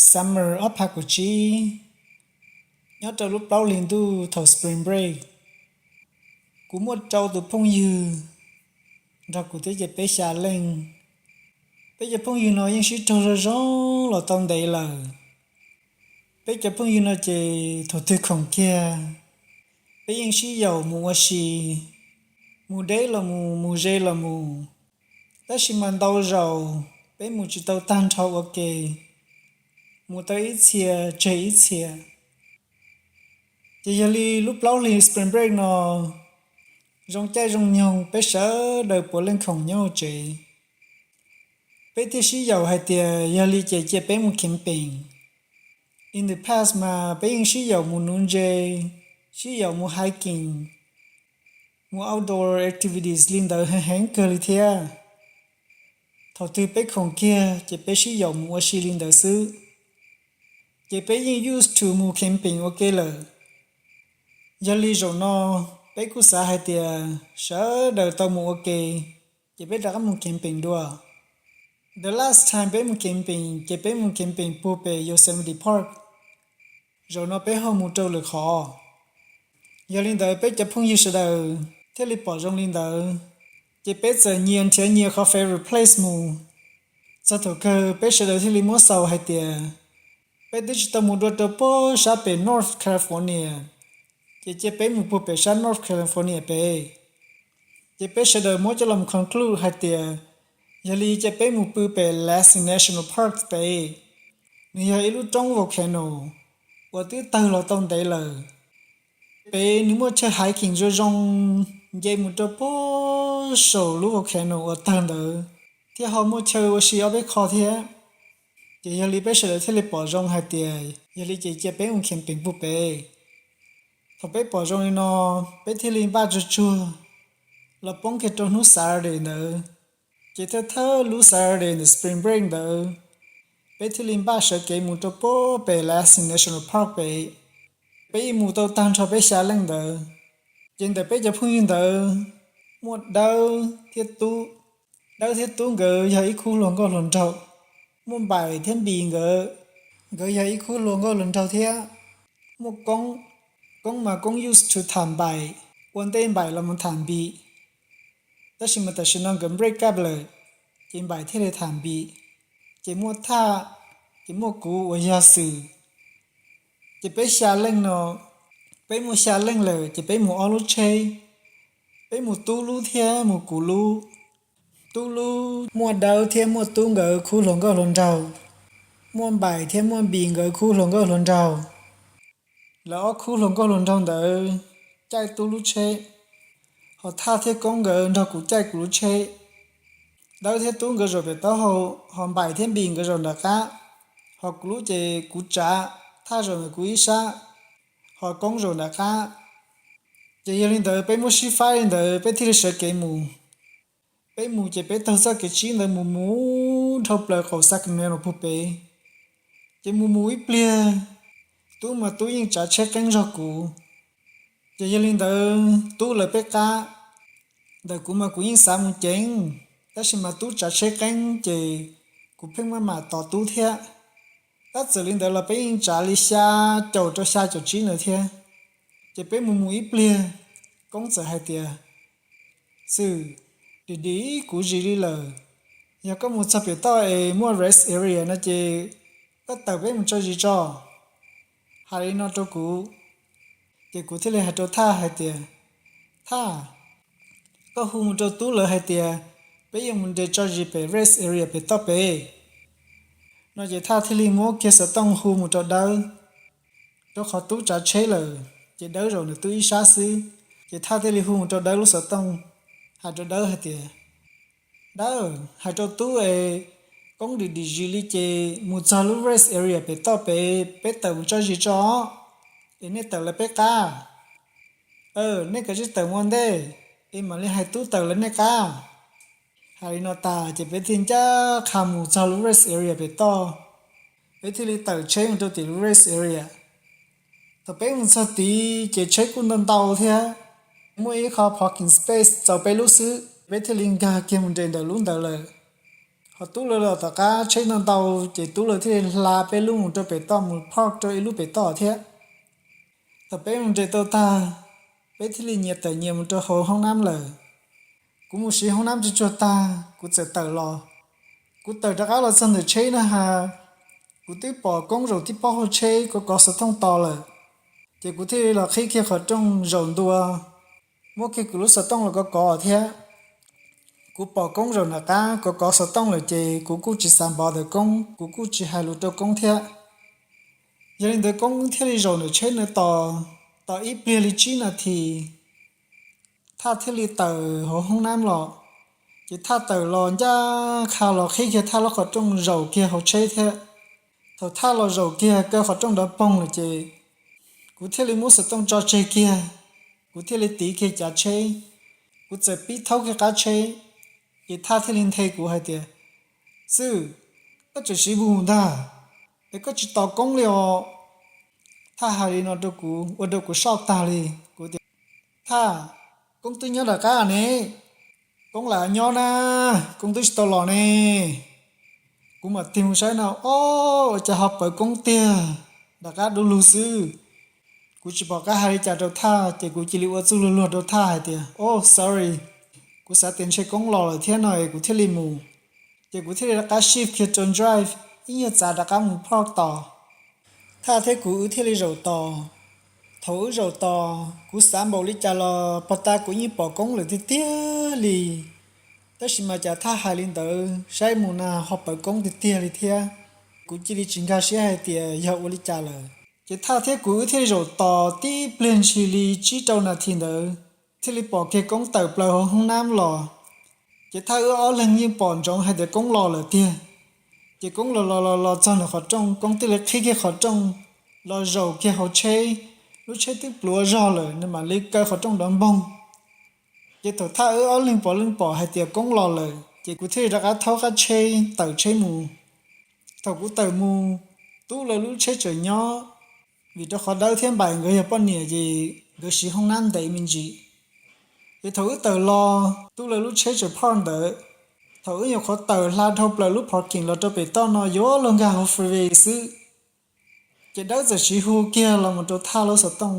Summer ob phav kaum tsib, nyob rau lub plaub hlis ntuj thaum spring break, kuv muaj rau tus phooj ywg nrog kuv thiab ces peb xya leej. Peb cov phooj ywg no yeej sib raug zoo zoo los tau ntev lawm. Peb cov phooj ywg no ces thaum twg khoom kiag, peb yeej sib yaum mus ua si, mus deb los mus, mus ze los mus. Tab sis mas ntau zaus peb mus tsis tau tag nrho ua ke, mus tau ib txhia tseg ib txhia. Ces yog li lub plaub hlis spring break no, zoo caij zoo nyoog peb sawv daws puav leej khoom nyob hauv tsev. Peb thiaj sib yaum hais tias yog li ces cia peb mus camping. In the past mas peb yeej sib yaum mus nuv ntses, sib yaum mus hiking, mus outdoor activities li ntawd heev heev kawg li thiab. Thaum twg peb khoom kiag ces peb sib yaum mus ua si li ntawd xwb. Ces peb yeej used to mus camping ua ke lawm. Yog li zaum no peb kuj xav hais tias sawv daws tau mus ua ke, ces peb rov qab mus camping dua. The last time peb mus camping ces peb mus camping puag pem Yosemite Park. Zaum no peb ho mus rau lwm qhov. Yog li ntawd peb cov phooj ywg sawv daws thiaj li pom zoo li ntawd, ces peb txawm nyias nrhiav nyias qhov favorite place mus. Txog thaum kawg peb sawv daws thiaj li muab xaus hais tias peb twb tsis tau mus dua rau puag sab pem North California, ces cia peb mus puag pem sab North California pem. Ces peb sawv daws muab coj los conclude hais tias yog li cia peb mus pw pem Lassen National Park pem. Nws yog ib lub roob volcano uas twb tawg los tau ntev lawm. Pem nws muaj chaw hiking zoo zoo, nce mus rau puag saum lub volcano uas tawg ntawd, thiab ho muaj chaw ua si ob peb qho thiab. Ces yog li peb sawv daws thiaj li pom zoo hais tias yog li ces cia peb mus camping puag pem. Thaum peb pom zoo li no, peb thiaj li npaj tsuag tsuag los poob kiag rau hnub Saturday ntawd. Ces thawj thawj lub Saturday ntawm spring break ntawd, peb thiaj li npaj sawv kev mus rau puag pem Lassen National Park pem. Peb yeej mus tau tag nrho peb xya leej ntawd. Ces ntawm peb cov phooj ywg ntawd muaj Dawb thiab Tub. Dawb thiab Tub nkawd yog ib khub hluas nkauj hluas nraug. Muaj Npaim thiab Npis nkawd, nkawd yog ib khub hluas nkauj hluas nraug thiab. Muaj Koob, Koob mas Koob used to tham Npaim, ua ntej Npaim los mus tham Npis. Tab sis mas tam sim no nkawd break up lawm, ces Npaim thiaj li tham Npis. Ces muaj Thaj, ces muaj kuv uas yog Xwm. Ces peb xya leej no, peb muaj xya leej lawm ces peb mus ob lub tsheb. Peb mus Tub lub thiab mus kuv lub. Tub lub muaj Dawb thiab muaj Tub nkawd khub hluas nkauj hluas nraug, muaj Npaim thiab muaj Npis nkawd khub hluas nkauj hluas nraug. Lawv ob khub hluas nkauj hluas nraug ntawd caij Tub lub tsheb, ho Thaj thiab Koob nkawd nrog kuv caij kuv lub tsheb. Dawb thiab Tub nkawd zaum pem taub hau, ho Npaim thiab Npis nkawd zaum nram qab, ho kuv lub ces kuv tsav, Thaj zaum ntawm kuv ib sab, ho Koob zaum nram qab. Ces yog li ntawd peb muab sib faib li ntawd peb thiaj li sawv kev mus. Peb mus ces peb taug txoj kev tsib ntawd mus mus dhau plaws qaum Sacramento puag pem. Ces mus mus ib pliag, Tub mas Tub yeej tsav tsheb qeeb zog kuv. Ces yog li ntawd Tub lawv peb qab, ntawm kuv mas kuv yeej xav mus ceev, tab sis mas Tub tsav tsheb qeeb ces kuv pheej maj mam tos Tub thiab. Tab txawm li ntawd los peb yeej tsav li xya caum rau xya caum tsib ntawd thiab. Ces peb mus mus ib pliag, Koob txawm hais tias, Xwm, dim dim kuv zis li lawm, yog koj mus txog pem toj es muaj rest area no ces koj tawm peb mus tso zis tso. Hais li no rau kuv, ces kuv thiaj li hais rau Thaj hais tias, Thaj, koj hu mus rau Tub lawv hais tias peb yuav mus nres tso zis pem rest area pem toj pem. No ces Thaj thiaj li muab kiag xov tooj hu mus rau Dawb, rau qhov Tub tsav tsheb lawm ces Dawb zaum ntawm Tub ib sab xwb. Ces Thaj thiaj li hu mus rau Dawb lub xov tooj, hais rau Dawb hais tias, Dawb, hais rau Tub es Koob dim dim zis li ces mus txog lub rest area pem toj pem, peb tawm mus tso zis tso, es nej tawm lawv peb qab. Nej kav tsij tawm mus ua ntej, es mam li hais Tub tawm lawv nej qab. Hais li no tas ces peb thiaj ncaj qha mus txog lub rest area pem toj. Peb thiaj li tawm tsheb mus rau tim lub rest area. Thaum peb mus txog tid ces tsheb kuj ntau ntau thiab, muaj ib qho parking space txaus peb lub xwb, peb thiaj li nkag kiag mus nres ntawm lub ntawd lawm. Ho tub lawv los tom qab tsheb ntau ntau, ces tub lawv thiaj li hla peb lub mus rau pem toj, mus park rau ib lub pem toj thiab. Thaum peb mus nres tau tag, peb thiaj li nyias tawm nyias mus rau hauv hoob nab lawm. Kuv mus siv hoob nab tsuag tsuag tag, kuv txawm tawm los. Kuv tawm rov qab los txog ntawm tsheb na has, kuv twb pom Koob zaum tib pob hauv tsheb kov kov xov tooj tos lawm. Ces kuv thiaj li los qhib kiag qhov rooj zaum ntua, muab kiag kuv lub xov tooj los kov kov thiab. Kuv pom Koob zaum nram qab kov kov xov tooj lawm, ces kuv kuj tsis xav npov ntawm Koob, kuv kuj tsis hais lus rau Koob thiab. Yog li ntawd Koob thiaj li zaum ntawm tsheb na tos, tos ib pliag li tsib nas this, Thaj thiaj li tawm hauv hoob nab los. Ces Thaj tawm los ncaj qha los qhib kiag Thaj lub qhov rooj zaum kiag hauv tsheb thiab. Thaum Thaj los zaum kiag kaw qhov rooj nrov poog lawm ces kuv thiaj li muab xov tooj tso tseg kiag, kuv thiaj li tiv kiag cav tsheb, kuv txawm pib thaub kiag qab tsheb. Ces Thaj thiaj li nthe kuv hais tias, Xwb, koj tseem siv mus ntag, es koj tsis tos Koob li os. Thaj hais li no rau kuv ua rau kuv soj tag li. Kuv tias, Thaj, Koob twb nyob nram qab ne. Koob lam nyob na, Koob twb tsis tau los ne. Kuv mam tig mus saib no, o, ua cas ho pawv Koob tiag, nram qab du lug xwb. Kuv tsis pom qab hais li cas rau Thaj, ces kuv cia li ua txuj luag luag rau Thaj hais tias, O, sorry, kuv xav tias ntshe Koob los lawm thiab no es kuv thiaj li mus. Ces kuv thiaj li rov qab shift kiag rau drive, ib nyuag txav rov qab mus park tos. Thaj thiab kuv wb thiaj li zaum tos. Thaum wb zaum tos kuv xav npaum li cas los pog tas kuv yeej pom Koob lawm tiag tiag li. Tab sis mas cas Thaj hais li ntawd saib mus na ho pawv Koob tiag tiag li thiab. Kuv cia li tsis nkag siab hais tias yog ua li cas lawm. Ces Thaj thiab kuv wb thiaj li zaum tos tib pliag ntshis li tsib rau nas this ntawd, thiaj li pom kiag Koob tawm plaws hauv hoob nab los. Ces Thaj wb ob leeg yeej pom ntsoov hais tias Koob los lawm tiag. Ces Koob los los los los txog ntawm qhov rooj, Koob thiaj li qhib kiag qhov rooj los zaum kiag hauv tsheb. Lub tsheb twb pluav zog lawm, nws mam li kaw qhov rooj nrov npoog. Ces thaum Thaj wb ob leeg pom leej pom hais tias Koob los lawm, ces kuv thiaj li rov qab thaub qab tsheb tawm tsheb mus. Thaum kuv tawm mus, tub lawv lub tsheb tseem nyob, vim rau qhov Dawb thiab Npaim nkawd yog poj niam ces nkawd siv hoob nab ntev me ntsis. Ces thaum wb tawm los, tub lawv lub tsheb tseem park ntawd. Thaum wb nyuam qhuav tawm hla dhau plaws lub parking los rau pem toj no yuav luag nkag hauv freeway xwb, ces Dawb txawm siv hu kiag los mus rau Thaj lub xov tooj.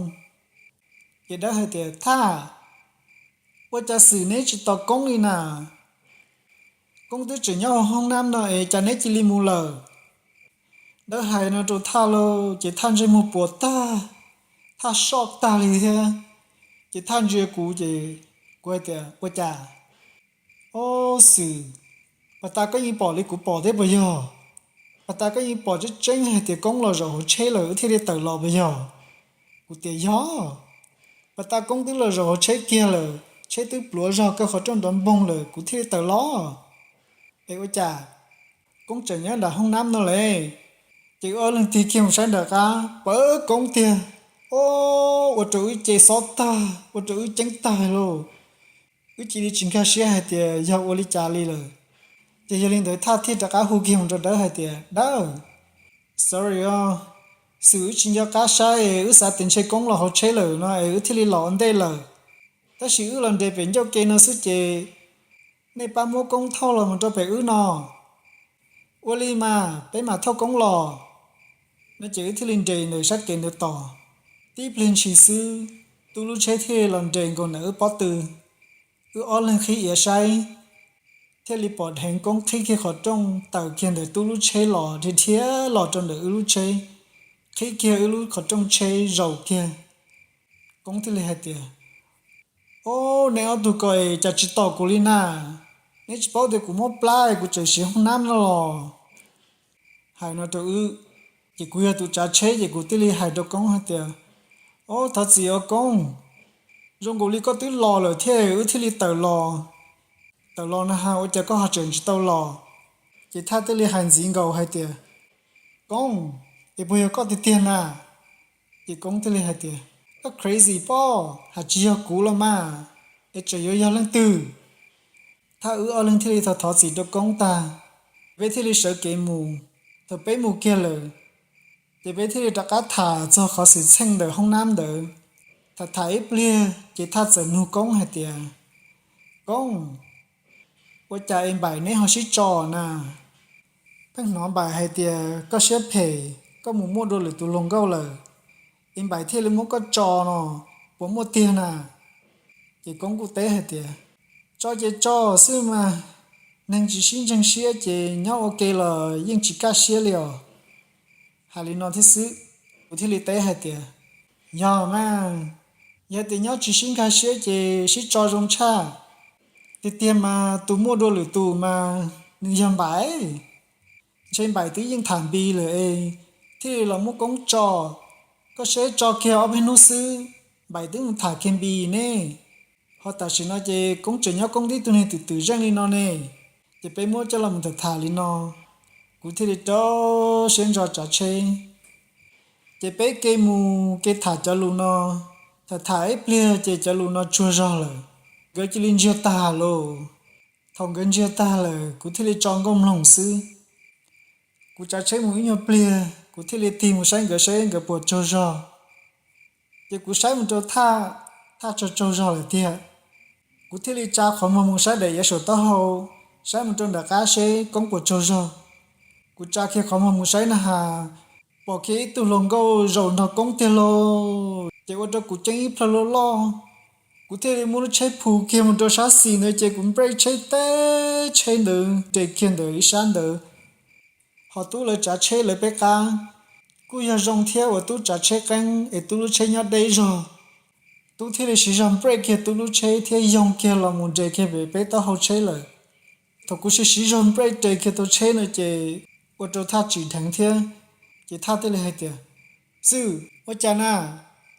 Ces Dawb hais tias, Thaj, ua cas xwm neb tsis tos Koob li na? Koob twb tseem nyob hauv hoob nab no es cas neb cia li mus lawm? Dawb hais no rau Thaj lauj, ces Thaj ntsej muag puas tag, Thaj soj tag li thiab. Ces Thaj ntsia kuv ces kuv hais tias, Ua cas? O, xwm, pog tas koj yeej pom li kuv pom thiab puas yog? Pog tas koj yeej pom tseeb tseeb hais tias Koob los zaum hauv tsheb lawm wb thiaj li tawm los puas yog? Kuv tias, Yog, pog tas Koob twb los zaum hauv tsheb kiag lawm, tsheb twb pluav zog kaw qhov rooj nrov npoog lawm kuv thiaj li tawm los. Es ua cas Koob tseem nyob nram hoob nab no le? Ces wb ob leeg tig kiag mus saib nram qab, pawv Koob tiag. O, ua rau wb ce xob tag, ua rau wb ceeb tag lauj. Wb cia li tsis nkag siab hais tias yog ua li cas li lawm. Ces yog li ntawd Thaj thiaj rov qab hu kiag mus rau Dawb hais tias, Dawb, sorry os, xwm wb tsis nco qab saib, wb xav tias ntshe Koob los hauv tsheb lawm no es wb thiaj li los ua ntej lawm. Tab sis wb los nres pem ncauj ke no xwb ces nej pab muab Koob thauj los mus rau pem wb no. Ua li mas peb mam thauj Koob los. No ces wb thiaj li nres ntawm sab kev ntawd tos. Tib pliag ntshis xwb, tub lub tsheb thiaj li los nres nkaus ntawm wb pob tw. Wb ob leeg qhib iav saib, thiaj li pom dheev Koob qhib kiag qhov rooj tawm kiag ntawm tub lub tsheb los dhia dhia los rau ntawm wb lub tsheb, qhib kiag wb lub qhov rooj tsheb zaum kiag. Koob thiaj li hais tias, O, neb ob tug ko es cas tsis tom kuv li na? Neb tsis paub tias kuv mob plab es kuv tseem siv hoob nab no los? Hais no rau wb, ces kuv yog tus tsav tsheb ces kuv thiaj li hais rau Koob hais tias, O, thov txim os Koob, zoo nkaus li koj twb los lawm thiab wb thiaj li tawm los. Tawm los na has ua cas koj ho tseem tsis tau los? Ces Thaj thiaj li hais ntxiv nkaus hais tias, Koob, es puas yog koj tiag tiag na? Ces Koob thiaj li hais tias, Koj crazy pob, hais tsis yog kuv los mas, es tseem yuav yog leej twg? Thaj wb ob leeg thiaj li thov thov txim rau Koob tag, peb thiaj li sawv kev mus. Thaum peb mus kiag lawm, ces peb thiaj li rov qab tham txog qhov xwm txheej ntawm hoob nab ntawd. Tham tham ib pliag ces Thaj txawm nug Koob hais tias, Koob, Ua cas es Npaim neb ho sib tso na? Pheej hnov Npaim hais tias koj siab phem, koj mus muaj dua lwm tus hluas nkauj lawm, es Npaim thiaj li muab koj tso no, puas muaj tiag na? Ces Koob kuj teb hais tias, tso ces tso xwb mas, neeg tsis sib ntseeg siab ces nyob ua ke los yeej tsis kaj siab li os. Hais li no thiab xwb, kuv thiaj li teb hais tias, yog mas, yog tias nyob tsis sib nkag siab ces sib tso zoo tshaj. Tiag tiag mas tus muaj dua lwm tus mas nws yog Npaim. Ntshe Npaim twb yeej tham Npis lawm es thiaj li los muab Koob tso. Koj saib tso kiag ob peb hnub xwb, Npaim twb mus tham kiag Npis ne. Ho tam sim no ces Koob tseem nyob Koob tib tug niag twm twm zeej li no ne, ces peb muab coj los mus tham tham li no. Kuv thiaj li rau siab ntso tsav tsheb, ces peb ke mus ke tham cov lus no. Tham tham ib pliag ces cov lus no tsaug zog lawm, nkawd cia li ntsiag tag lawm. Thaum nkawd ntsiag tag lawm kuv thiaj li tso nkauj mloog xwb. Kuv tsav tsheb mus ib nyuag pliag kuv thiaj li tig mus saib nkawd saib nkawd puas tsaug zog. Ces kuv saib mus rau Thaj, Thaj tsaug tsaug zog lawm tiag. Kuv thiaj li tsa qhov muag mus saib daim iav saum taub hau, saib mus rau nram qab seb Koob puas tsaug zog. Kuv tsa kiag qhov muag mus saib na has, pom kiag ib tug hluas nkauj zaum nrog Koob tiag lauj. Ces ua rau kuv ceeb ib plhaw loj loj, kuv thiaj li muab lub tsheb phu kiag mus rau sab xis ntawd ces kuv nprej tsheb teb tsheb ntawd nres kiag ntawd ib sab ntawd. Ho Tub lawv tsav tsheb lawv peb qab, kuj yog zoo thiab uas Tub tsav tsheb qeeb es Tub lub tsheb nyob deb zog. Tub thiaj li siv zog nprej kiag Tub lub tsheb thiab yoog kiag los mus nres kiag pem peb taub hau tsheb lawm. Thaum kuv siv siv zog nprej res kiag tau tsheb no ces ua rau Thaj tsim dheev thiab. Ces Thaj thiaj li hais tias, Xwm, ua cas na?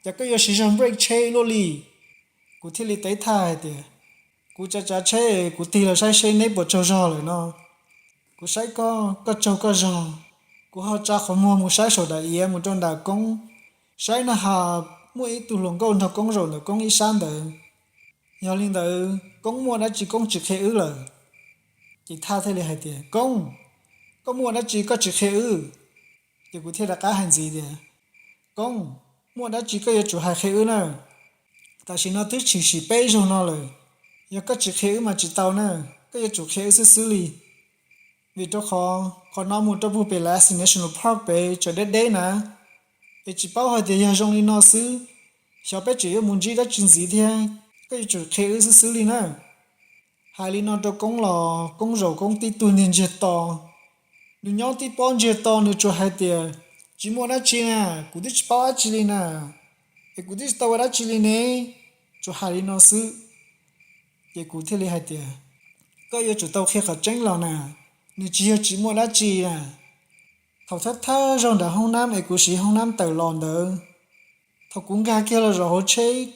Cas koj yuav siv zog nprej tsheb luaj li? Kuv thiaj li teb Thaj hais tias, Kuv tsav tsav tsheb kuv tig los saib seb neb puas tsaug zog lawm no. Kuv saib koj, koj tsaug koj zog. Kuv ho tsa qhov muag mus saib saum daim iav mus rau nram Koob, saib na has, muaj ib tug hluas nkauj nrog Koob zaum ntawm Koob ib sab ntawd. Yog li ntawd Koob muaj dab tsi Koob tsis qhia wb lawm? Ces Thaj thiaj li hais tias, Koob, koj muaj dab tsi koj tsis qhia wb? Ces kuv thiaj rov qab hais ntxiv tias, Koob, muaj dab tsi koj yuav tsum hais qhia wb na. Tam sim no twb tshwm sim peb zaug no lawm, yog koj tsis qhia wb mas tsis tau na, koj yuav tsum qhia wb xwb xwb li. Vim rau qhov qhov no mus rau puag pem Lassi National Park pem tseem deb deb na, es tsis paub hais tias yog zoo li no xwb, xyov peb tseem yuav mus ntsib dab tsi ntxiv thiab, koj yuav tsum qhia wb xwb xwb li na. Hais li no rau Koob los Koob zaum Koob tib tug niag ntsiag to. Nws nyob tib pob ntsiag to nws tsuas hais tias, Tsis muaj dab tsi na, kuv twb tsis paub dab tsi li na, es kuv twb tsis tau ua dab tsi li ne. Tsuas hais li no xwb. Ces kuv thiaj li hais tias, Koj yuav tsum tau qhia qhov tseeb los na, nws tsis yog tsis muaj dab tsi na. Thaum thawj thawj zaug nram hoob nab es kuv siv hoob nab tawm los ntawd, thaum kuv nkag kiag los zaum hauv tsheb,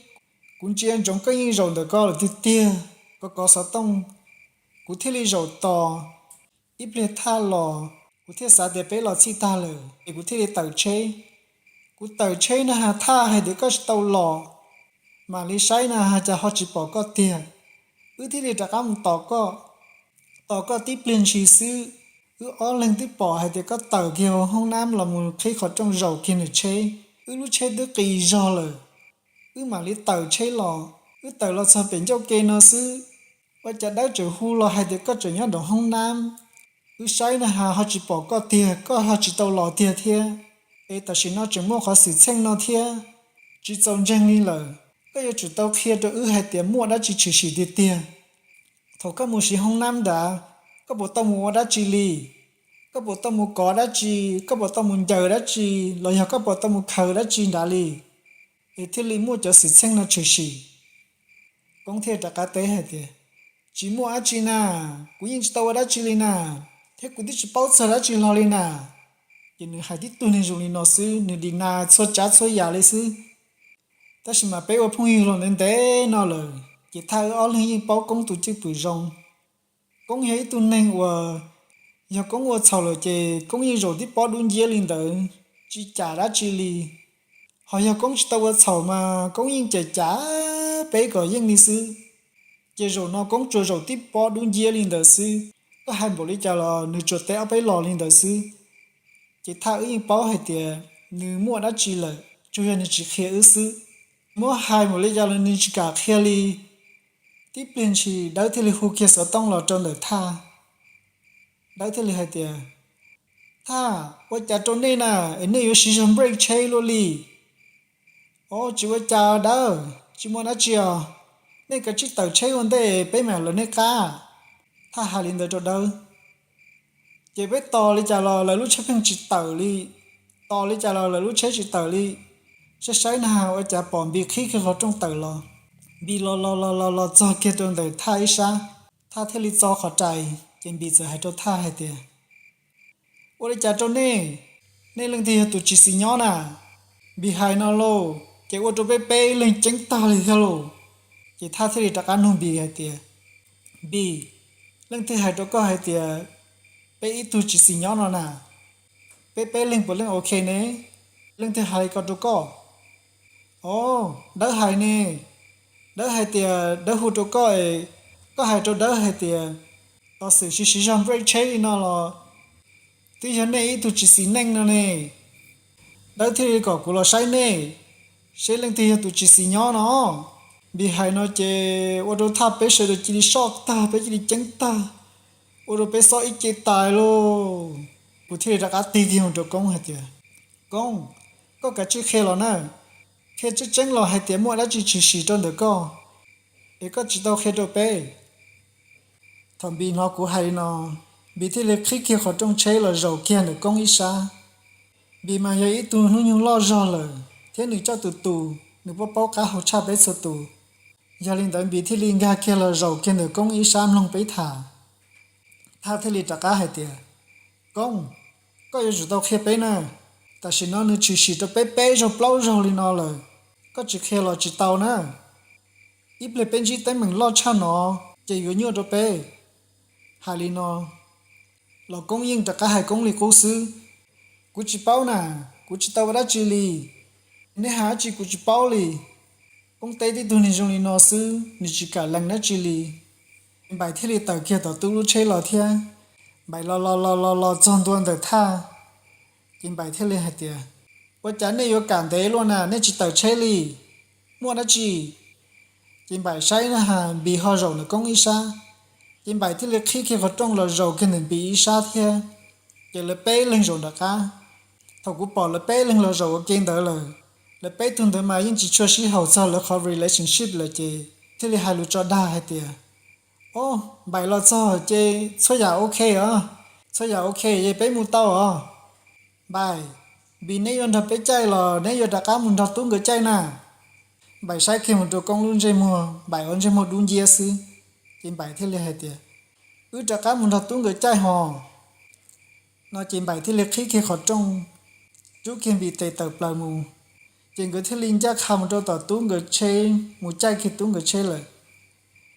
kuv ntsia ntsoov koj yeej zaum ntawm ko lawm tiag tiag, kov kov xov tooj. Kuv thiaj li zaum tos, ib pliag Thaj los, kuv thiaj xav tias peb los txhij tag lawm es kuv thiaj li tawm tsheb. Kuv tawm tsheb na has Thaj hais tias koj tsis tau los, mam li saib na has cas ho tsis pom koj tiag. Wb thiaj li rov qab mus tos koj, tos koj tib pliag ntshis xwb, wb ob leeg twb pom hais tias koj tawm kiag hauv hoob nab los mus qhib qhov rooj zaum kiag nws tsheb. Wb lub tsheb twb qis zog lawm, wb mam li tawm tsheb los. Wb tawm los txog pem ncauj ke no xwb, ua cas dawb tseem hu los hais tias koj tseem nyob nraum hoob nab. Wb saib na has ho tsis pom koj tiag, koj ho tsis tau los tiag thiab. Es tam sim no tseem muaj qhov xwm txheej no thiab, tsis txaus ntseeg li lawm. Koj yuav tsum tau qhia rau wb hais tias muaj dab tsi tshwm sim tiag tiag. Thaum koj mus siv hoob nab nrad, koj puas tau mus ua dab tsi li? Koj puas tau mus kov dab tsi? Koj puas tau mus ncaws dab tsi? Los yog koj puas tau mus khaws dab tsi nrad li, es thiaj li muaj cov xwm txheej no tshwm sim? Koob thiaj rov qab teb hais tias, Tsis muaj dab tsi na, kuv yeej tsis tau ua dab tsi li na, thiab kuv twb tsis paub txog dab tsi hlo li na. Ces nws hais tib tug niag zoo li no xwb, nws deny txhua tsav txhua yam li xwb. Tab sis mas peb ua phooj ywg los ntev ntev no lawm ces Thaj wb ob leeg yeej paub Koob tus cwj pwm zoo. Koob yog ib tug neeg uas yog Koob ua txhaum lawm ces Koob yeej zaum tib pob dub nciab li ntawd, tsis cam dab tsi li. Ho yog Koob tsis tau ua txhaum mas Koob yeej cam cam peb kom yeej li xwb. Ces zaum no Koob tsuas zaum tib pob dub nciab li ntawd xwb, koj hais npaum li cas los nws tsuas teb ob peb los li ntawd xwb. Ces Thaj wb yeej paub hais tias nws muaj dab tsi lawm, tsuas yog nws tsis qhia wb xwb. Muab hais npaum li cas los nws tsis kam qhia li, Ib pliag ntshis Dawb thiaj li hu kiag xov tooj los rau ntawm Thaj. Dawb thiaj li hais tias, Thaj, ua cas rau nej na, es nej yuav siv zog nprej tsheb luaj li? Os, tsis ua cas Dawb, tsis muaj dab tsi os. Nej kav tsij tawm tsheb ua ntej peb mam lawv nej qab. Thaj hais li ntawd rau Dawb. Ces peb tos li cas los lawv lub tsheb pheej tsis tawm li, tos li cas los lawv lub tsheb tsis tawm li. Saib saib na ua cas pom Npis qhib kiag qhov rooj tawm los. Npis los los los los los txog kiag rau ntawm Thaj ib sab. Thaj thiaj li txo qhov rais, ces Npis txawm hais rau Thaj hais tias, Ua li cas rau nej? Nej leej twg yog tus tsis xis nyob na? Npis hais no lauj, ces ua rau peb peb leeg ceeb tag li thiab lauj. Ces Thaj thiaj li rov qab nug Npis hais tias, Npis, leej twg hais rau koj hais tias peb ib tug tsis xis nyob no na? Peb peb leeg puav leej ok ne. Leej twg hais ko rau koj? Os, Dawb hais ne. Dawb hais tias, Dawb hu rau koj es koj hais rau Dawb hais tias, tos xwm siv siv zog nprej tsheb li no los twb yog nej ib tug tsis xis neej no ne. Dawb thiaj li kom kuv los saib nej, seb leej twg yog tus tsis xis nyob no. Npis hais no ces ua rau Thaj peb sawv daws cia li soj tag, peb cia li ceeb tag, ua rau peb xob ib ce tais lauj. Kuv thiaj li rov qab tig kiag mus rau Koob hais tias, Koob, koj kav tsij qhia los na, qhia tseeb tseeb los hais tias muaj dab tsi tshwm sim rau ntawm koj, es koj tsis tau qhia rau peb. Thaum Npis hnov kuv hais li no, Npis thiaj li qhib kiag qhov rooj tsheb los zaum kiag ntawm Koob ib sab. Npis mas yog ib tug hnub nyoog loj zog lawm thiab nws coj tus tus, nws paub paub qab hau tshaj peb txhua tus. Yog li ntawd Npis thiaj li nkag kiag los zaum kiag ntawm Koob ib sab mloog peb tham. Thaj thiaj li rov qab hais tias, Koob, koj yuav tsum tau qhia peb na, tam sim no nws tshwm sim rau peb peb zaug plaub zaug li no lawm, koj tsis qhia los tsis tau na. Ib pliag peb ntsib teeb meem loj tshaj no ces yuav nyuaj rau peb. Hais li no los Koob yeej rov qab hais Koob li qub xwb, Kuv tsis paub na, kuv tsis tau ua dab tsi li, nej hais dab tsi kuv tsis paub li. Koob teb tib tug neeg zoo li no xwb, nws tsis kam lees dab tsi li. Npaim thiaj li tawm kiag tom Tub lub tsheb los thiab. Npaim los los los los los txog ntua ntawm Thaj, ces Npaim thiaj li hais tias, Ua cas nej yuav kam ntev luaj na, nej tsis tawm tsheb li? Muaj dab tsi? Ces Npaim saib na has Npis ho zaum ntawm Koob ib sab, ces Npaim thiaj li qhib kiag qhov rooj los zaum kiag ntawm Npis ib sab thiab. Ces lawv peb leeg zaum nram qab. Thaum kuv pom lawv peb leeg los zaum ua ke ntawd lawm, lawv peb tug ntawd mas yeej tsis tshua sib haum txog lawv qhov relationship lawm ces thiaj li hais lus tso dag hais tias, Os, Npaim los txog ces txhua yam ok os, txhua yam ok es peb mus tau os. Npaim, Npis neb yuav nrog peb caij los neb yuav rov qab mus nrog Tub nkawd caij na? Npaim saib kiag mus rau Koob lub ntsej muag, Npaim ua ntsej muag dub nciab xwb. Ces Npaim thiaj li hais tias, Wb rov qab mus nrog Tub nkawd caij hos. No ces Npaim thiaj li qhib kiag qhov rooj, rub kiag Npis tes tawm plaws mus. Ces nkawd thiaj li ncaj qha mus rau tom Tub nkawd tsheb, mus caij kiag Tub nkawd tsheb lawm.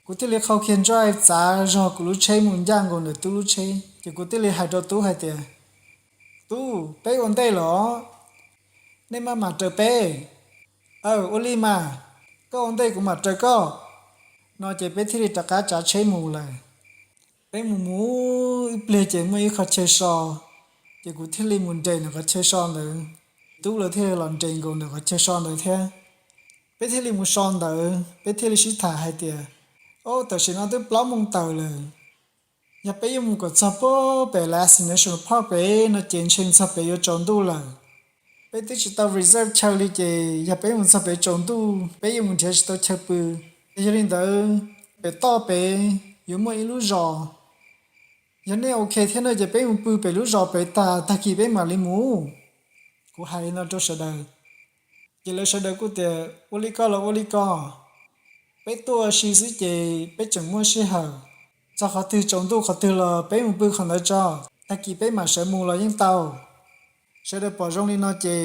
Kuv thiaj li qhau kiag drive txav zog kuv lub tsheb mus ncaj nkaus ntawm Tub lub tsheb, ces kuv thiaj li hais rau Tub hais tias, Tub, peb ua ntej los, nej maj mam raws peb. Aw, ua li mas, koj ua ntej kuv mam raws koj. No ces peb thiaj li rov qab tsav tsheb mus lawm. Peb mus mus ib pliag ces muaj ib qhov chaw so, ces kuv thiaj li mus nres ntawm qhov chaw so ntawd, Tub lawv thiaj los nres nkaus ntawm qhov chaw so ntawd thiab. Peb thiaj li mus so ntawd, peb thiaj li sib tham hais tias, Ob, tam sim no twb plaub moos tawm lawm, yog peb yuav mus kom txog puag pem Lassen National Park pem no ces ntshe txog pem yuav tsaus ntuj lawm. Peb twb tsis tau reserve chaw li ces yog peb mus txog pem tsaus ntuj peb yuav mus nrhiav tsis tau chaw pw. Yog li ntawd, pem toj pem yuav muaj ib lub zos. Yog nej ok thiab no ces peb mus pw pem lub zos pem tas, tag kis peb mam li mus. Kuv hais li no rau sawv daws, ces lawv sawv daws kuj tias, Ua li ko los ua li ko, peb tuaj ua si xwb ces peb tseem muaj sij hawm. Txog qhov twg tsaus ntuj qhov twg los peb mus pw qhov ntawd tso, tag kis peb mam sawv mus los yeej tau. Sawv daws pom zoo li no ces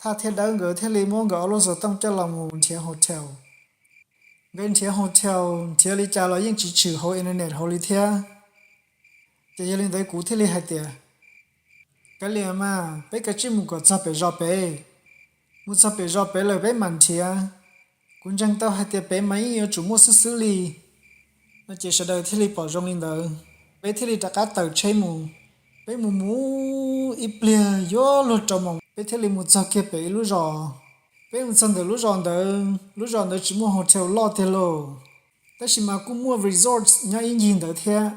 Thaj thiab Dawb nkawd thiaj li muab nkawd ob lub xov tooj coj los mus nrhiav hotel. Nkawd nrhiav hotel nrhiav li cas los yeej tsis tshwm hauv internet hauv li thiab. Ces yog li ntawd kuv thiaj li hais tias, Kav liam mas, peb kav tsij mus kom txog pem zos pem. Mus txog pem zos pem lawm peb mam nrhiav. Kuv ntseeg tau hais tias pem mas yeej yuav tsum muaj xwb xwb li. No ces sawv daws thiaj li pom zoo li ntawd, peb thiaj li rov qab tawm tsheb mus. Peb mus mus ib pliag yuav luag rau moos peb thiaj li mus txog kiag pem ib lub zos. Peb mus txog ntawm lub zos ntawd, lub zos ntawd tsis muaj hotel loj tiag lauj. Tab sis mas kuj muaj resort nyob ib ncig ntawd thiab.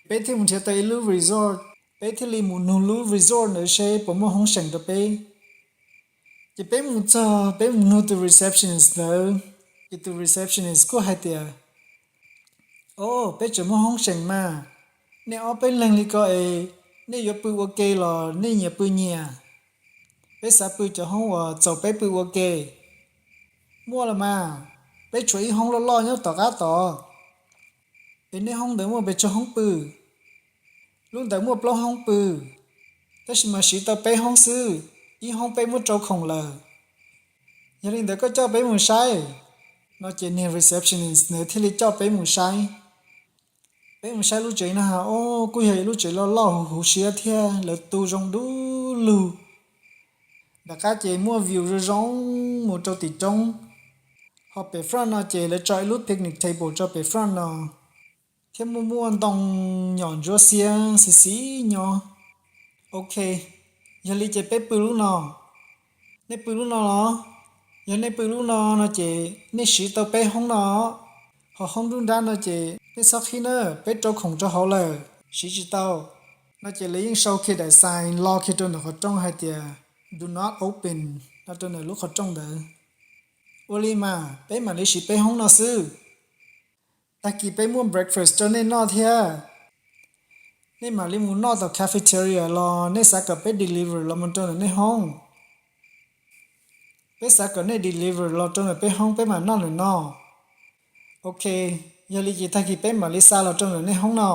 Peb thiaj mus nrhiav tau ib lub resort, peb thiaj li mus nug lub resort ntawd seb puas muaj hoob seem rau peb. Ces peb mus txog peb mus nug tus receptionist ntawd, ces tus receptionist kuj hais tias, O, peb tseem muaj hoob seem mas, nej ob peb leeg li ko es, nej yuav pw ua ke los nej nyias pw nyias. Peb xav pw cov hoob uas txaus peb pw ua ke. Muaj los mas, peb tshuav ib hoob loj loj nyob tom qab tod, es nej hoob ntawd muaj pes tsawg hoob pw? Lub ntawd muaj plaub hoob pw, tab sis mas siv tau peb hoob xwb, ib hoob peb muab rau khoom lawm. Yog li ntawd koj coj peb mus saib. No ces niag receptionist ntawd thiaj li coj peb mus saib. Peb mus saib lub tsev no, o, kuj yog ib lub tsev loj loj huv huv siab thiab lawv tu zoo dub lug. Nram qab ces muaj view zoo zoo mus rau tim roob. Ho pem front no ces lawv tso ib lub picnic table rau pem front no, thiab muaj muaj ntoo nyom ntsuab xiab xis xis nyob. Ok, yog li ces peb pw lub no. Nej pw lub no los? Yog nej pw lub no no ces nej siv tau peb hoob no, ho hoob nruab nrab no ces nej txhob qhib na, peb rau khoom rau hauv lawm, siv tsis tau. No ces lawv yeej sau kiag daim sign los kiag rau ntawm qhov rooj hais tias, Do not open, no rau ntawm lub qhov rooj ntawd. Ua li mas peb mam li siv peb hoob no xwb. Tag kis peb muab breakfast rau nej noj thiab. Nej mam li mus noj tom cafeteria los nej xav kom peb deliver los mus rau ntawm nej hoob? Peb xav kom nej deliver los rau ntawm peb hoob peb mam noj ntawm no. Ok, yog li ces tag kis peb mam li xa los rau ntawm nej hoob no.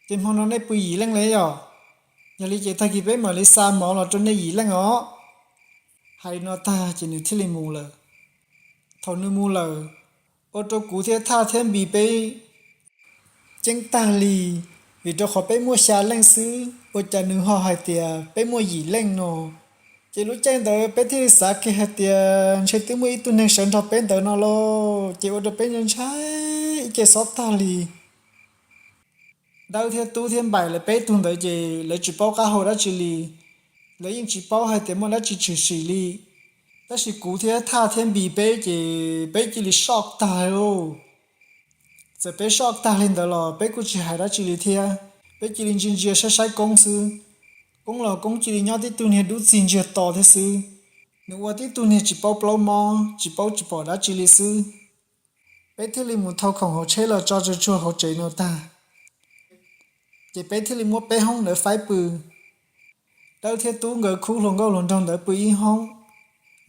Ces hmo no nej pw yim leej li yom? Yog li ces tag kis peb mam li xa mov los rau nej yim leej os. Hais li no tag ces nws thiaj li mus lawm. Thaum nws mus lawm, ua rau kuv thiab Thaj thiab Npis peb ceeb tag li, vim rau qhov peb muaj xya leej xwb ua cas nws ho hais tias peb muaj yim leej no. Ces lub caij ntawd peb thiaj li xav kiag hais tias ntshe twb muaj ib tug neeg sawv nrog peb ntawd no lauj, ces ua rau peb ntshai ntshai ib ce xob tag li. Dawb thiab Tub thiab Npaim lawv peb tug ntawd ces lawv tsis paub qab hau dab tsi li. Lawv yeej tsis paub hais tias muaj dab tsi tshwm sim li. Tab sis kuv thiab Thaj thiab Npis peb ces peb cia li shock tag li lauj. Txawm peb shock tag li ntawd los peb kuj tsis hais dab tsi li thiab, peb cia li ntsia ntsia saib saib Koob xwb. Koob los Koob cia li nyob tib tug niag dub txig ntsiag to thiab xwb. Nws ua tib tug niag tsis paub plaub mob tsis paub tsis pom dab tsi li xwb. Peb thiaj li mus thau khoom hauv tsheb los tso tsawg tsuag hauv tsev no tag, ces peb thiaj li muab peb hoob ntawd faib pw. Dawb thiab Tub nkawd khub hluas nkauj hluas nraug ntawd pw ib hoob,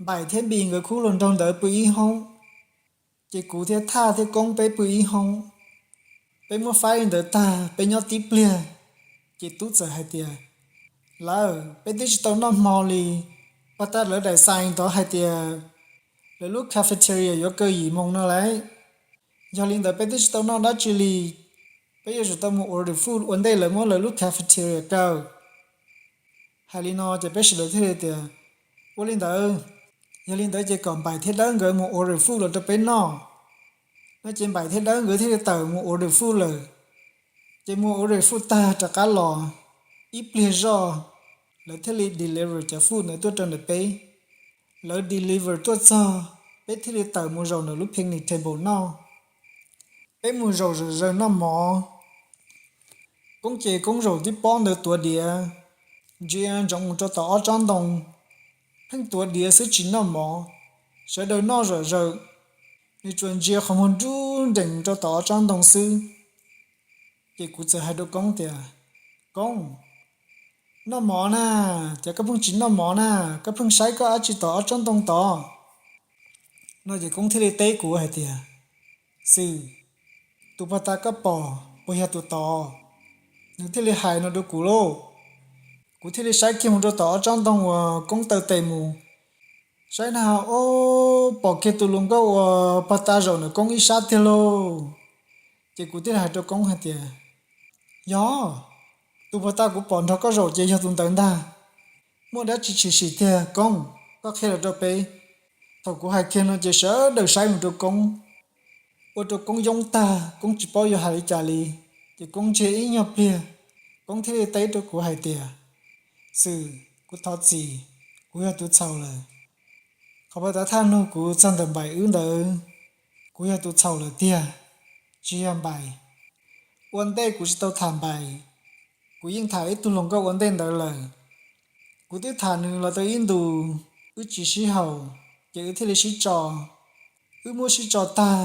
Npaim thiab Npis nkawd khub hluas nraug ntawd pw ib hoob, ces kuv thiab Thaj thiab Koob peb pw ib hoob. Peb muab faib li ntawd tag peb nyob tib pliag, ces Tub txawm hais tias, Lawm, peb twb tsis tau noj hmo li. Pag tas lawv daim sign tod hais tias lawv lub cafeteria yuav kaw yim moos no lauj. Yog li ntawd peb twb tsis tau noj dab tsi li, peb yuav tsum tau mus order food ua ntej lawv muab lawv lub cafeteria kaw. Hais li no ces peb sawv daws thiaj li tias, Ua li ntawd, yog li ntawd ces kom Npaim thiab Dawb nkawd mus order food los rau peb noj. No ces Npaim thiab Dawb nkawd thiaj li tawm mus order food lawm. Ces mus order food tag rov qab los, ib pliag zoj lawv thiaj li deliver cov food ntawd tuaj rau ntawm peb. Lawv deliver tuaj txog, peb thiaj li tawm mus zaum ntawm lub picnic table noj. Peb mus zaum zaws zaws noj mov. Koob ces Koob zaum tib pob ntawd tuav diav, ntsia ntsoov mus rau tom ob tsob ntoo, pheej tuav diav xwb tsis noj mov. Sawv daws noj zom zaws, nws tsuas ntsia qhov muag nruj nreem mus rau tom ob tsob ntoo xwb. Ces kuv txawm hais rau Koob tias, Koob, noj mov na, ces koj pheej tsis noj mov na, koj pheej saib koj dab tsi tom ob tsob ntoo tod? No ces Koob thiaj li teb kuv hais tias, Xwm, tus pog tas koj pom puas yog tus tod? Nws thiaj li hais no rau kuv lauj. Kuv thiaj li saib kiag mus rau tom ob tsob ntoo uas Koob taw tes mus. Saib na, o, pom kiag tus hluas nkauj uas pog tas zaum ntawm Koob ib sab tiag lauj. Ces kuv thiaj li hais rau Koob hais tias, Yog, tus pog tas kuv pom nrog koj zaum ces yog tus ntawd ntag. Muaj dab tsi tshwm sim tiag Koob? Koj qhia los rau peb. Thaum kuv hais kiag no ces sawv daws saib mus rau Koob, ua rau Koob yoob tag, Koob tsis paub yuav hais li cas li. Ces Koob ntsiag ib nyuag pliag, Koob thiaj li teb rau kuv hais tias, Xwm, kuv thov txim, kuv yog tus txhaum lawm. Qhov pog tas Thaj nug kuv txog ntawm Npaim wb ntawd, Kuv yog tus txhaum lawm tiag, tsis yog Npaim. Ua ntej kuv tsis tau tham Npaim, kuv yeej tham ib tug hluas nkauj ua ntej ntawd lawm. Kuv twb tham nws los tau ib ntus, wb tsis sib haum, ces wb thiaj li sib tso. Wb muab sib tso tag,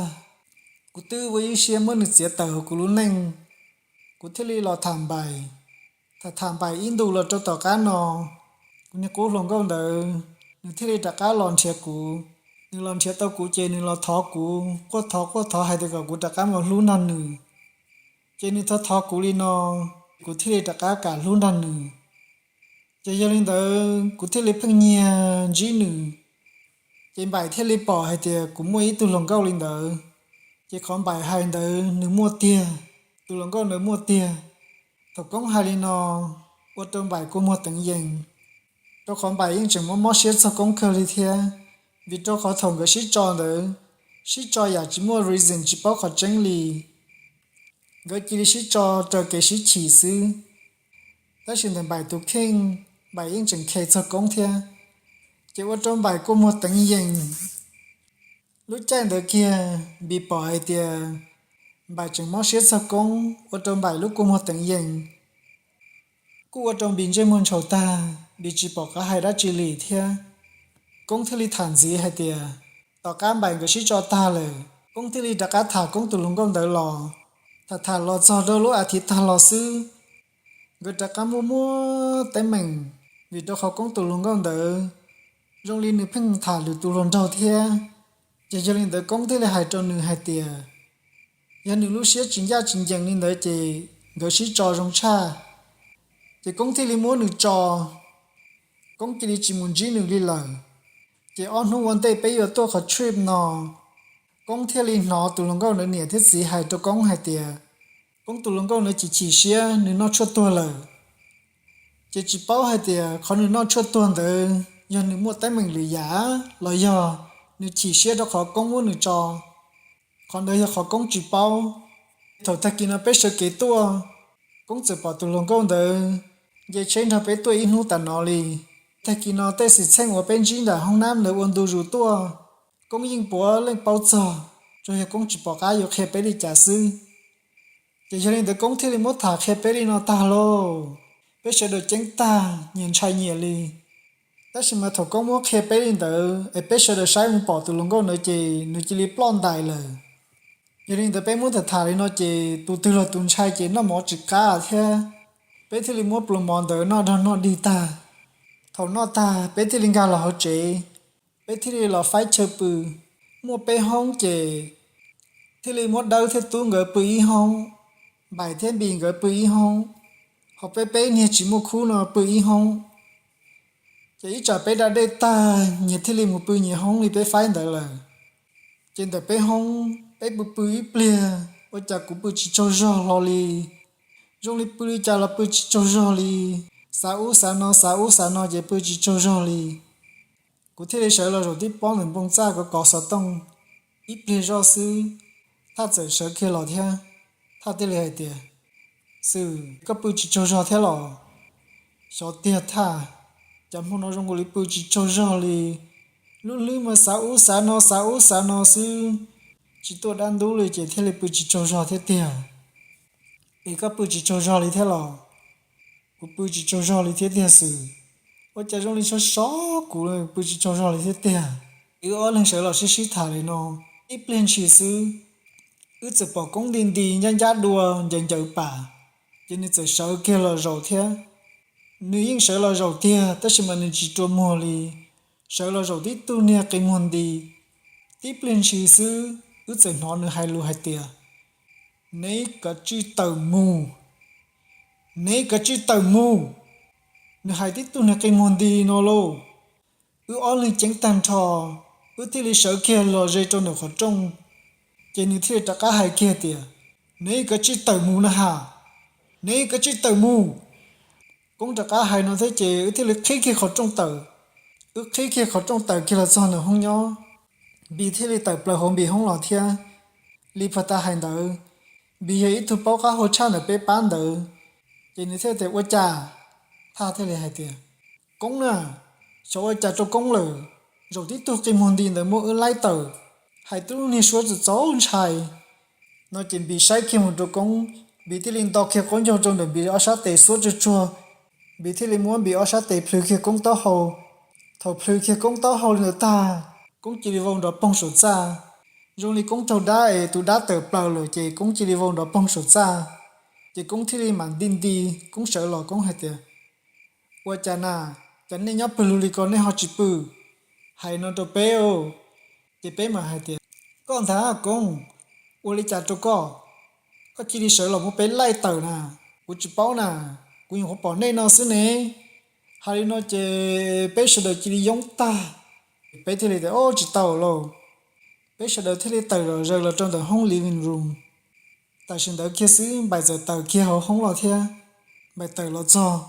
kuv twb ua ib siab muab nws txiav tawm hauv kuv lub neej. Kuv thiaj li los tham Npaim. Tham tham Npaim ib ntus los rau tom qab no, kuv niag qub hluas nkauj ntawd nws thiaj li rov qab los nrhiav kuv. Nws los nrhiav tau kuv ces nws los thov kuv, quaj thov quaj thov hais tias kom kuv rov qab mus hlub nrog nws. Ces nws thov thov kuv li no, kuv thiaj li rov qab kam hlub nrog nws. Ces yog li ntawd kuv thiaj li pheej nyiag ntsib nws. Ces Npaim thiaj li pom hais tias kuv muaj ib tug hluas nkauj li ntawd. Ces qhov Npaim hais ntawd nws muaj tiag, tus hluas nkauj ntawd muaj tiag. Thaum Koob hais li no, ua rau Npaim kua muag teev yees, rau qhov Npaim yeej tseem mob mob siab txog Koob kawg li thiab. Vim rau qhov thaum nkawd sib tso ntawd, sib tso yam tsis muaj reason, tsis paub qhov tseeb li. Nkawd cia li sib tso raws kev sib chim xwb. Tab sis ntawm Npaim tus kheej, Npaim yeej tseem khe txog Koob thiab. Ces ua rau Npaim kua muag teev yees. Lub caij ntawd kiag Npis pom hais tias Npaim tseem mob siab txog Koob, ua rau Npaim lub kua muag teev yees. Kuj ua rau Npis ntsej muag ntshaus tag, Npis tsis pom qab hais dab tsi li thiab. Koob thiaj li tham ntxiv hais tias, tom qab Npaim nkawd sib tso tag lawm, Koob thiaj li rov qab tham Koob tus hluas nkauj ntawd los. Tham tham los txog rau lub as thiv tag los xwb, nkawd rov qab muaj muaj teeb meem, vim rau qhov Koob tus hluas nkauj ntawd zoo li nws pheej tham lwm tus hluas nraug thiab. Ces yog li ntawd Koob thiaj li hais rau nws hais tias, yog nws lub siab tsis ncaj tsis ncees li ntawd ces nkawd sib tso zoo tshaj. Ces Koob thiaj li muab nws tso, Koob cia li tsis mus ntsib nws li lawm. Ces ob hnub ua ntej peb yuav tuaj qhov trip no, Koob thiaj li hnov tus hluas nkauj ntawd niam thiab txiv hais rau Koob hais tias, Koob tus hluas nkauj ntawd chim chim siab, nws noj tshuaj tuag lawm. Ces tsis paub hais tias qhov nws noj tshuaj tuag ntawd yog nws muaj teeb meem lwm yam los yog nws chim siab rau qhov Koob muab nws tso. Qhov ntawd yog qhov Koob tsis paub. Thaum tag kis no peb sawv kev tuaj, Koob txawm pom tus hluas nkauj ntawd nce tsheb nrog peb tuaj ib hnub tas no li. Tag kis no tej xwm txheej uas peb ntsib ntawm hoob nab ntawd ua ntu zus tuaj, Koob yeej puav leej paub txog, tsuas yog Koob tsis pom qab yuav qhia peb li cas xwb. Ces yog li ntawd Koob thiaj li muab tham qhia peb li no tag lauj. Peb sawv daws ceeb tag, nyias ntshai nyias li. Tab sis mas thaum Koob muab qhia peb li ntawd es peb sawv daws saib mus pom tus hluas nkauj ntawd ces nws cia li ploj ntais lawm. Yog li ntawd peb muab tham tham li no ces tus twg los tus ntshai ces noj mov tsis qab thiab. Peb thiaj li muab pluas mov ntawd noj rog noj dig tag. Thaum noj tag peb thiaj li nkag los hauv tsev, peb thiaj li los faib chaw pw. Muaj peb hoob ces thiaj li muab Dawb thiab Tub nkawd pw ib hoob, Npaim thiab Npis nkawd pw ib hoob, ho peb peb niag tsis muaj khub no pw ib hoob. Ces ib tsam peb da dej tag nyias thiaj li mus pw nyias hoob li peb faib ntawd lawm. Ces ntawm peb hoob peb pw pw ib pliag ua cas kuv pw tsis tsaug zog hlo li. Zoo li pw li cas los pw tsis tsaug zog li. Xav ub xav no xav ub xav no ces pw tsis tsaug zog li. Kuv thiaj li sawv los zaum tib pob ntawm npoo txaj kov kov xov tooj ib pliag zoj xwb, Thaj txawm sawv kiag los thiab. Thaj thiaj li hais tias, Xwm, koj pw tsis tsaug zog thiab los? Xyov tiag Thaj, cas hmo no zoo nkaus li pw tsis tsaug zog li. Lub hlwb mas xav ub xav no xav ub xav no xwb, tsis tuaj dab ntub li ces thiaj li pw tsis tsaug zog thiab tiag. Es koj pw tsis tsaug zog li thiab los? Kuv pw tsis tsaug zog li thiab tiag Xwm. Ua cas zoo li sov sov kuv, pw tsis tsaug zog li thiab tiag. Wb ob leeg sawv los sib sib tham li no ib pliag ntshis xwb, wb txawm pom Koob nti nti ncab ncab dua ncaws ncaws pam, ces nws txawm sawv kiag los zaum thiab. Nws yeej sawv los zaum tiag tab sis mas nws tsis rua muag li, sawv los zaum tib tug niag qi muag nti. Tib pliag ntshis xwb wb txawm hnov nws hais lus hais tias, Neb kav tsij tawm mus, neb kav tsij tawm mus. Nws hais tib tug niag qi muag nti no lauj. Wb ob leeg ceeb tag nrho, wb thiaj li sawv kiag los ze rau ntawm qhov rooj, ces nws thiaj li rov qab hais kiag tias, Neb kav tsij tawm mus na has, neb kav tsij tawm mus. Koob rov qab hais no thiab ces wb thiaj li qhib kiag qhov rooj tawm. Wb qhib kiag qhov rooj tawm kiag los txog ntawm hoob nyob, Npis thiaj li tawm plaws hauv Npis hoob los thiab. Li pag tas hais ntawd, Npis yog ib tug paub qab hau tshaj ntawm peb pab ntawd, ces nws thiaj tias, Ua cas? Thaj thiaj li hais tias, Koob na, xyov ua cas rau Koob lawm, zaum tib tug qi muag nti ntawd muab wb laib tawm. Hais tub niag suab txaus txaus ntshai. No ces Npis saib kiag mus rau Koob, Npis thiaj li nto kiag qaub ncaug rau ntawm Npis ob sab tes xuab tsuag tsuag. Npis thiaj li muab Npis ob sab tes plhws kiag Koob taub hau. Thaum plhws kiag Koob taub hau li ntawd tag, Koob cia li vau nrov poog saum txaj. Zoo li Koob raug dab es tus dab tawm plaws lawm ces Koob cia li vau nrov poog saum txaj. Ces Koob thiaj li mam nti nti, Koob sawv los Koob hais tias, Ua cas na, cas nej nyob pawg lug li ko nej ho tsis pw? Hais no rau peb. Ces peb mam hais tias, Koj ntag Koob, ua li cas rau koj? Koj cia li sawv los muab peb laij tawm na, kuv tsis paub na, kuv nyuam qhuav pom nej no xwb ne. Hais li no ces peb sawv daws cia li yoob tag. Peb thiaj li tias, Ob, tsis tau lauj. Peb sawv daws thiaj li tawm zom zaws los rau ntawm hoob living room. Tam sim ntawd kiag xwb Npais txawm tawm kiag hauv hoob los thiab. Npais tawm los txog,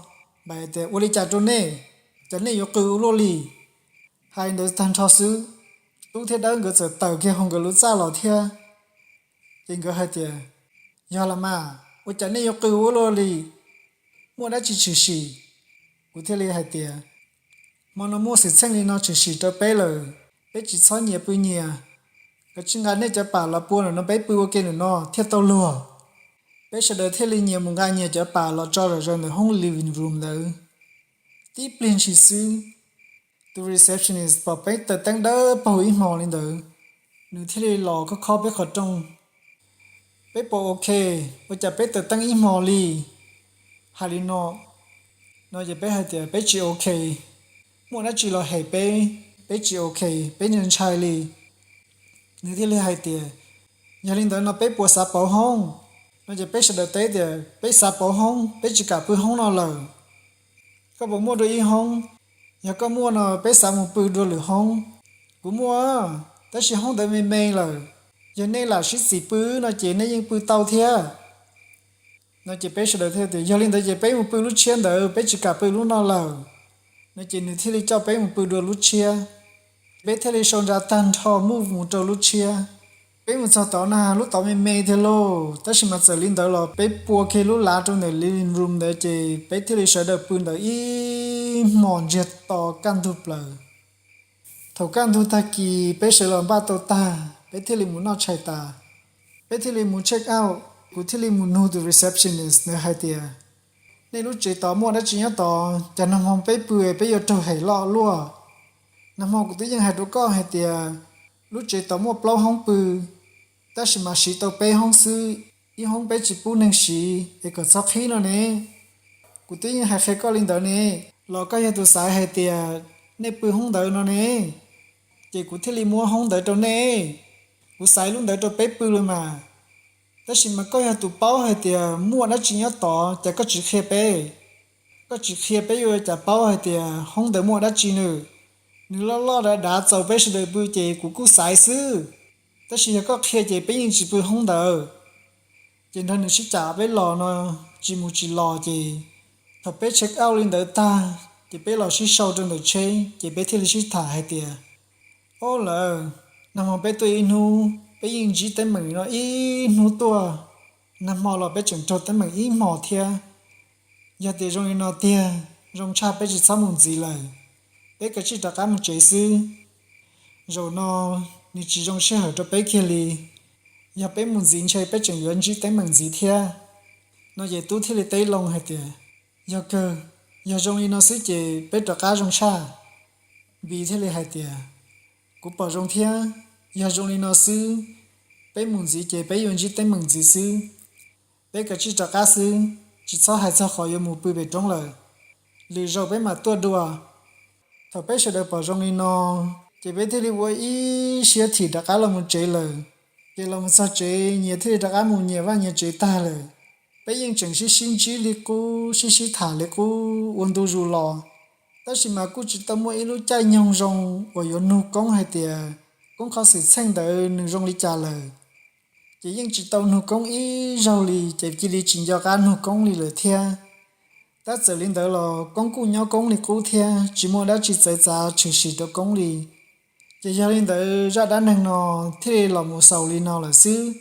Npais tias, Ua li cas rau nej? Cas nej yuav qw ua luaj li? Hais ntawd tag nrho xwb, Tub thiab Dawb nkawd txawm tawm kiag hauv nkawd lub txaj los thiab. Ces nkawd hais tias, Yog los mas, ua cas nej yuav qw ua luaj li? Muaj dab tsi tshwm sim? Kuv thiaj li hais tias, Hmo no muaj xwm txheej li no tshwm sim rau peb lawm, peb tsis txhob nyias pw nyias. Kav tsij nqa nej cov pam los pua ntawm no peb pw ua ke ntawm no thiaj tau luag. Peb sawv daws thiaj li nyias mus nqa nyias cov pam los tso zom zaws ntawm hoob living room ntawd. Tib pliag ntshis xwb, tus receptionist pom peb taws teeb dawb paug ib hmo li ntawd, nws thiaj li los khob khob peb qhov rooj. Peb pom, Ok, ua cas peb taws teeb ib hmo li? Hais li no, no ces peb hais tias, Peb tsis ok, muaj dab tsi los hem peb, peb tsis ok, peb ntshai ntshai li. Nws thiaj li hais tias, Yog li ntawd no peb puas xav pauv hoob? No ces peb sawv daws teb tias, Peb xav pauv hoob, peb tsis kam pw hoob no lawm. Koj puas muaj dua ib hoob? Yog koj muaj no peb xav mus pw dua lwm hoob. Kuv muaj, tab sis hoob ntawd me me lawm. Yog nej lam sib txim pw no ces nej yeej pw tau thiab. No ces peb sawv daws thiaj tias, Yog li ntawd ces peb mus pw lub tshiab ntawd, peb tsis kam pw lub no lawm. No ces nws thiaj li coj peb mus pw dua lub tshiab. Peb thiaj li sau ntsa tag nrho move mus rau lub tshiab. Peb mus txog tod na, lub tod me me thiab lauj, tab sis mas txawm li ntawd los peb pua kiag lub lav rau ntawm living room ntawd ces peb thiaj li sawv daws pw ntawd ib hmos ntsiag to kaj ntug plaws. Thaum kaj ntug tag kis peb sawv los npaj tau tag, peb thiaj li mus noj tshais tas, peb thiaj li mus check out. Kuv thiaj li mus nug tus receptionist ntawd hais tias, Nej lub tsev tod muaj dab tsi nyob tod, cas nag hmo peb pw peb yuav raug hem loj luaj? Nag hmo kuv twb yeej hais rau koj hais tias lub tsev tod muaj plaub hoob pw, tab sis mas siv tau peb hoob xwb, ib hoob peb tsis pub neeg siv es kom txhob qhib no ne. Kuv twb yeej hais qhia koj li ntawd ne, los koj yog tus xaiv hais tias nej pw hoob ntawd no ne, ces kuv thiaj li muab hoob ntawd rau nej. Kuv xaiv lub ntawd rau peb pw li mas. Tab sis mas koj yog tus paub hais tias muaj dab tsi nyob tod, cas koj tsis qhia peb? Koj tsis qhia peb yuav ua cas paub hais tias hoob ntawd muaj dab tsi nws? Nws loj loj dav dav txaus peb sawv daws pw ces kuv kuj xaiv xwb. Tab sis yog koj qhia ces peb yeej tsis pw hoob ntawd. Ces nrog nws sib cam peb los no, tsis mus tsis los ces thaum peb check out li ntawd tag, ces peb los sib sau rau ntawm tsheb ces peb thiaj li sib tham hais tias, Ob lawm, nag hmo peb tuaj ib hnub, peb yeej ntsib teeb meem no ib hnub tuaj, nag hmo los peb tseem raug teeb meem ib hmos thiab. Yog tias zoo li no tiag, zoo tshaj peb tsis txhob mus ntxiv lawm, peb kav tsij rov qab mus tsev xwb. Zaum no nws tsis zoo sij hawm rau peb kiag li, yog peb mus ntxiv ntshe peb tseem yuav ntsib teeb meem ntxiv thiab. No ces Tub thiaj li teb Loo hais tias, Yog kawg, yog zoo li no xwb ces peb rov qab zoo tshaj. Npis thiaj li hais tias, Kuv pom zoo thiab, yog zoo li no xwb, peb mus ntxiv ces peb yuav ntsib teeb meem ntxiv xwb. Peb kav tsij rov qab xwb, tsis txhob hais txog qhov yuav mus pw pem roob lawm. Lwm zaus peb mam tuaj dua. Thaum peb sawv daws pom zoo li no, ces peb thiaj li ua ib siab thim rov qab los mus tsev lawm. Ces los mus txog tsev nyias thiaj li rov qab mus nyias vaj nyias tsev tag lawm. Peb yeej tseem sib sib ntsib li qub, sib sib tham li qub ua ntu zus los, tab sis mas kuj tsis tau muaj ib lub caij nyoog zoo uas yuav nug Koob hais tias Koob qhov xwm txheej ntawd nws zoo li cas lawm. Ces yeej tsis tau nug Koob ib zaug li, ces cia li tsis nco qab nug Koob li lawm thiab. Tab txawm li ntawd los Koob kuj nyob Koob li qub thiab tsis muaj dab tsi txawv txav tshwm sim rau Koob li. Ces yog li ntawd zaj dab neeg no thiaj li los mus xaus li no lawm xwb.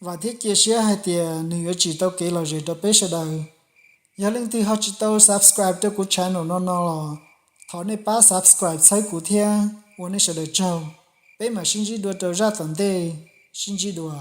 Vam thiab cia siab hais tias nws yuav tsim tau kev lom zem rau peb sawv daws. Yog leej twg ho tsis tau subscribe rau kuv channel no no los thov nej pab subscribe txhawb kuv thiab, ua nej sawv daws tsaug. Peb mam sib ntsib dua rau zaj tom ntej. Sib ntsib dua.